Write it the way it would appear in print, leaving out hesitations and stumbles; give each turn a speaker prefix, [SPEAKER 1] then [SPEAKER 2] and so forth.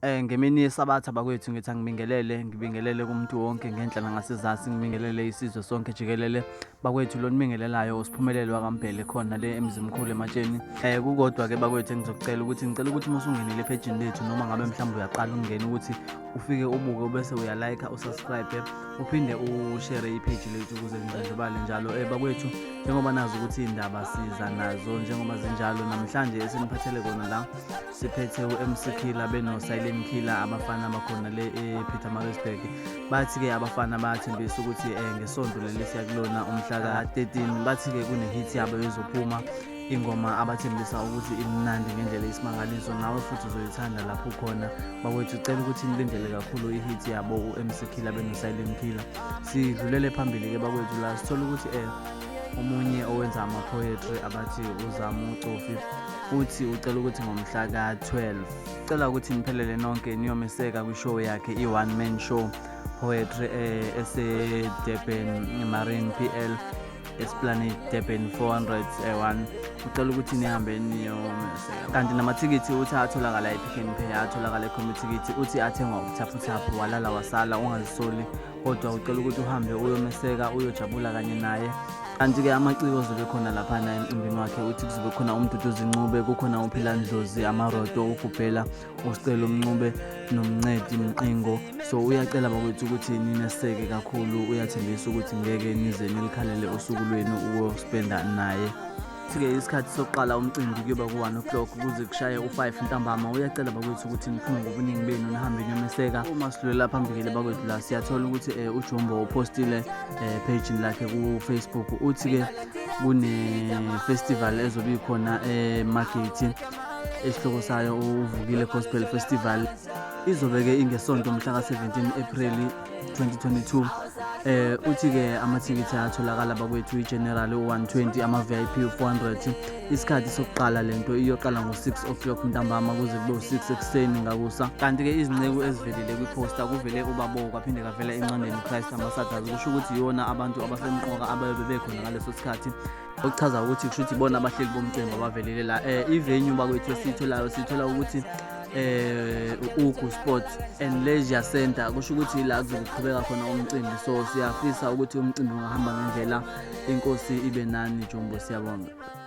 [SPEAKER 1] Ngemini yeSabatha bakwethu ngithi angibingelele, ngibingelele kumuntu wonke ngenhla nangasezansi, ngibingelele isizwe sonke jikelele. Bakwethu lo nibingelelayo uSiphumelele wakaMbhele khona le eMzimkhulu eMatsheni. Kukodwa ke bakwethu engizokucela ukuthi ngicela ukuthi uma usungenile ephejini lethu noma ngabe mhlawumbe uyaqala ukungena ukuthi ufike ubuke bese uyalayikha usubscribe uphinde ushare ipheji lethu ukuze lindlondlobale njalo. Bakwethu njengoba nazi ukuthi iy'ndaba siza nazo njengoba zinjalo namhlanje esiniphathele kona la siphethe u-MC Killer beno-Silent Killer abafana bakhona le e-Pietermaritzburg. Bathi-ke abafana bayathembisa ukuthi ngesonto leli siya kulona umhla ka-13 bathi-ke kune-hit yabo ezophuma ingoma abathembisa ukuthi imnandi ngendlela eyisimangaliso nawe futhi uzoyithanda lapho ukhona. Bakwethu cela ukuthi nilindele kakhulu i-hit yabo u-MC Killer beno-Silent Killer. Sidlulele phambili-ke bakwethu la sithola ukuthi omunye owenza ama-poetry abathi uZama uCofi uthi ucela ukuthi ngomhla ka-12 cela ukuthi niphelele nonke niyomeseka kwishow yakhe i-one man show poetry ese-Durban Marine PL Esplanade Durban 401. Ucela ukuthi nihambe niyomeseka. Kanti namathikithi uthi atholakala e-Pick n Pay, atholakala eComputhikithi, uthi athengwa ubuthaphuthaphu walala wasala ungazisoli, kodwa ucela ukuthi uhambe uyomeseka uyojabula kanye naye. Kanti-ke amaciko azobe khona laphana emcimbini wakhe uthi kuzobe khona uMduduzi Ncube, kukhona uPhila Ndlozi, Amaroto, uGubhela, uSicelo Mncube noMncedi Mqingo. So uyacela bakwethu ukuthi nimeseke kakhulu, uyathembisa ukuthi ngeke nize nilikhalele usuku lwenu ukuyospenda naye. Ke isikhathi sokuqala umcimbi kuyoba ku-1 o'clock kuze kushaye u-5 ntambama. Uyacela bakwethu ukuthi niphume ngobuningi benu nihambe niyomeseka. Uma sidlulela phambili bakwethu la siyathola ukuthi uJumbo uphostile page lakhe ku-Facebook, uthi-ke kune-festival ezobe ikhona eMargate, esihloko sayo uVukile Gospel Festival. Izobe-ke ingesonto mhla ka-17 April 2022. Uthi-ke amathikithi ayatholakala bakwethu, i-general u-120, ama-VIP u-400. Isikhathi sokuqala lento iyoqala ngo-6 o'clock ntambama kuze kube u-6 ekuseni ngakusa. Kanti-ke izinceku ezivelile kwiphosta kuvele uBabo, kwaphinde kavela Incandeni Christ Ambassadors, kusho ukuthi yiwona abantu abasemqoka abayobe bekhona ngaleso sikhathi, okuchaza ukuthi kusho ukuthi ibona abahleli bomcimbi abavelele la. I-venue bakwethu esiyitholayo siyithola ukuthi Ugu Sports and Leisure Center, kusho ukuthi la kuzobe kuqhubeka khona umcimbi. So siyafisa ukuthi umcimbi ungahamba ngendlela, inkosi ibe nani Jumbo, siyabonga.